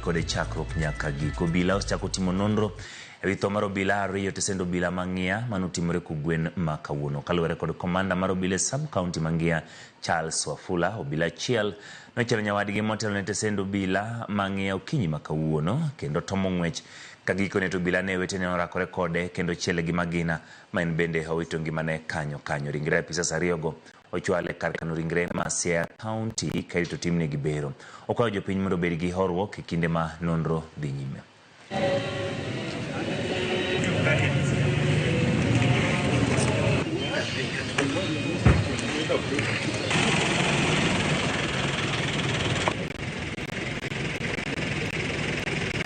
kode chakruok nyaka giko. Obila osechako timo nonro ewi tho mar obila ariyo tesend obila ma Ng'iya manotimore kogwen ma kawuono. Kaluwore kod komanda mar obila e sub county ma Ng'iya Charles Wafula, obila achiel nochielo nyawadgi motelo ne tesend obila ma Ng'iya okinyi ma kawuono kendo tomo ng'wech ka gikone to obila ne wetene orakore kode kendo chiele gi magina ma en bende owito ngimane kanyo kanyo. Ringre apisas ariyogo ochwal e kar kano ringre ma Siaya County ka irito timnegi bero. Okwayo jopiny mondo obed gi horuok e kinde ma nonro dhi nyime.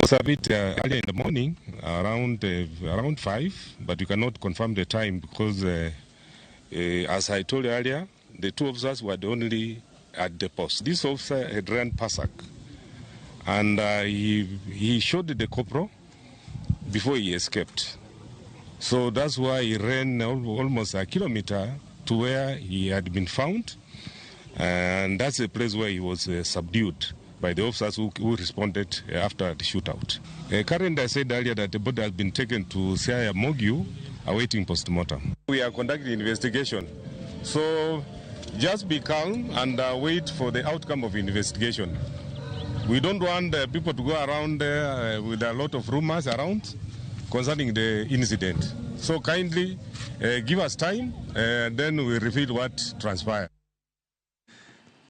Was a bit earlier in the morning, around 5, but we cannot confirm the time because, as I told you earlier, the two officers were the only at the post. This officer had run PASAC, and he shot the corporal before he escaped. So that's why he ran almost a kilometer to where he had been found, and that's the place where he was subdued by the officers who responded after the shootout. Currently, I said earlier that the body has been taken to Siaya Morgue, awaiting post-mortem. We are conducting investigation, so just be calm and wait for the outcome of investigation. We don't want people to go around with a lot of rumors around concerning the incident. So kindly give us time, and then we reveal what transpired.